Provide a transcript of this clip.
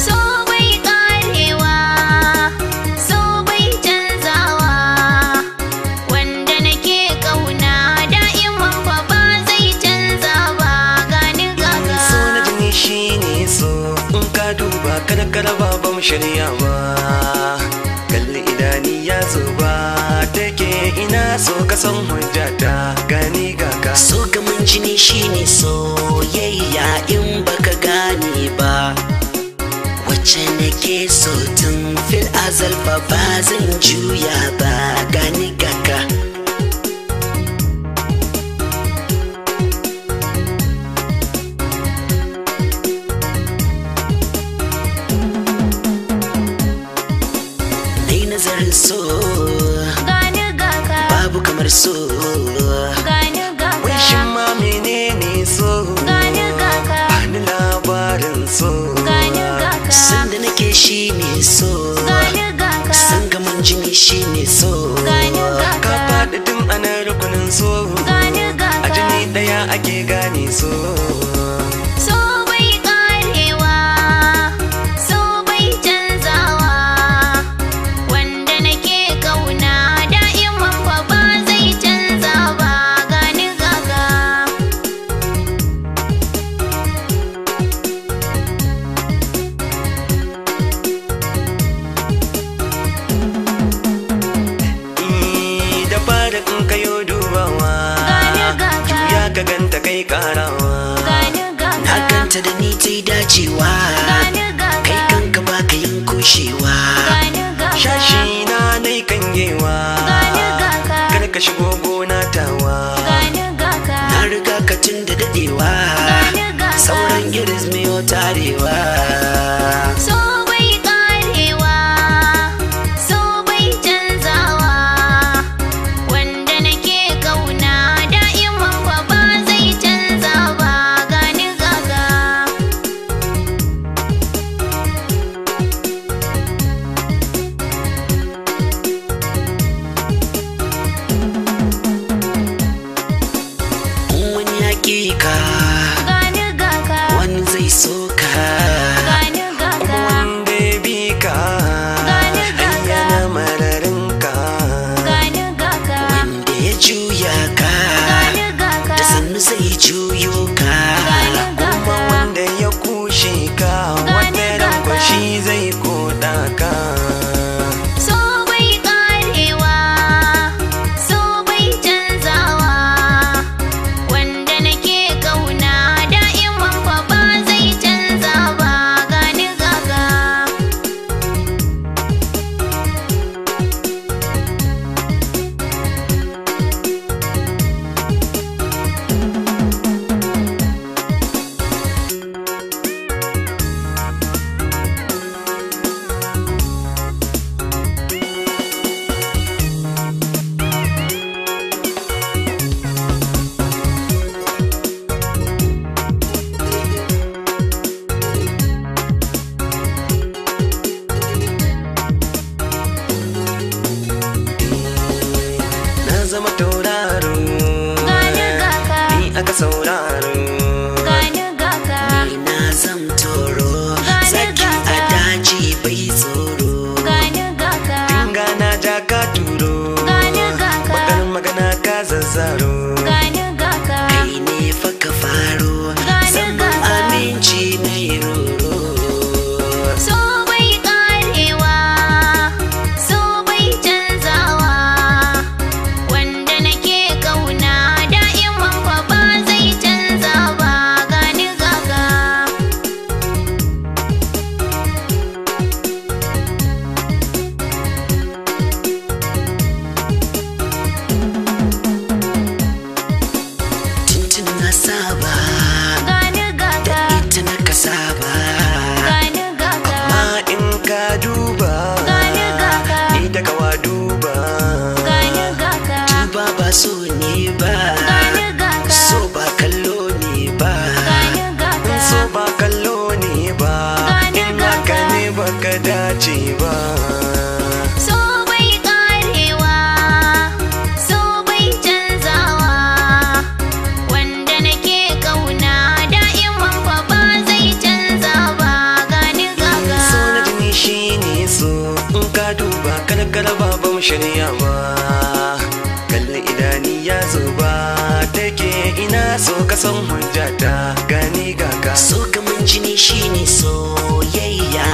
So bai karewa, so bai canzawa, wanda nake kauna da'iman fa ba zai canza ba, gani gaga. So na jini shi ne so, in ka duba kada ka raba ba mu shirya ba. Kalli idani ya zuba take, ina so ka san hujjata, gani gaka. So gaman jini shine soyayya, in baka gane ba wacce nake so tun fil azal fa ba zan juya ba, gani gaka. Nai nazarin so, Gani gaga, babu kamar so. Gani Wai gaga, shin ma menene so? Gani gaga, Bani labarin so. Gani gaga, San da nake shine so, gani gaga, san gaman jini shine so. Gani Ka gaga, faɗi tun ana rukunin so, gani a gaga. jini ɗaya ake gane so. So bai karewa, so bai canzawa, wanda nake kauna da'iman fa ba zai canza ba, gani gaga. Da fara in kayo dubawa, Gani gaga, juya ka ganta kai karawa. Gani Na gaga, ganta da ni ta yi dacewa, gani kai gaga, kanka baka yin kushewa. Gani gaga, Shashi na nai kangewa, gani gaga, kar ka shigo gona tawa. Gani gaga, Na riga ka tun da dadewa, gani gaga. Sauran giris miyo tarewa. So bai karewa, so bai canzawa, wanda nake kauna da'iman fa ba zai canza ba, gani gaga. In wani ya ƙi ka, Gani gaga, wani zai so ka. Gani gaga, Wanda ya bi ka, Gani ai gaga. yana mararin ka. Gani gaga, Wanda ya juya ka, gani gaga, da sannu zai juyo ka. Gani Kuma gaga, wanda ya kushe ka, wanda ran gaga. shi zai koda ka. So bai karewa, so bai canzawa, wanda nake kauna da'iman fa ba zai canza ba, gani gaga. Na zama tauraro, Gani gaga, ni aka sauraro. Gani gaga, Ni na zam toro, Gani zaki a gaga. daji bai tsoro. Gani gaga, Dinga na ja ka turo, gani gaga, bakar magana ka zazzaro. Gani gaga, Kai ne fa ka faro, Gani zaman gaga. aminci na yi roro. So bai karewa, so bai canzawa, wanda nake kauna da'iman fa ba zai canza ba, gani gaga. ba so ne ba. Gani ga ka. So ba kallo ne ba. Gani ga ka. So ba kallo ne ba. Gani In ga haka ka. ne baka dace ba. So bai karewa, so bai canzawa, wanda nake kauna da'iman fa ba zai canza ba. Gani gaga. So na jini shine so, in ka duba karkara ba mu shirya ba. Kalli idani ya zuba take, ina so ka san hujjata, gani ga ka. So kaman jini shine soyayya.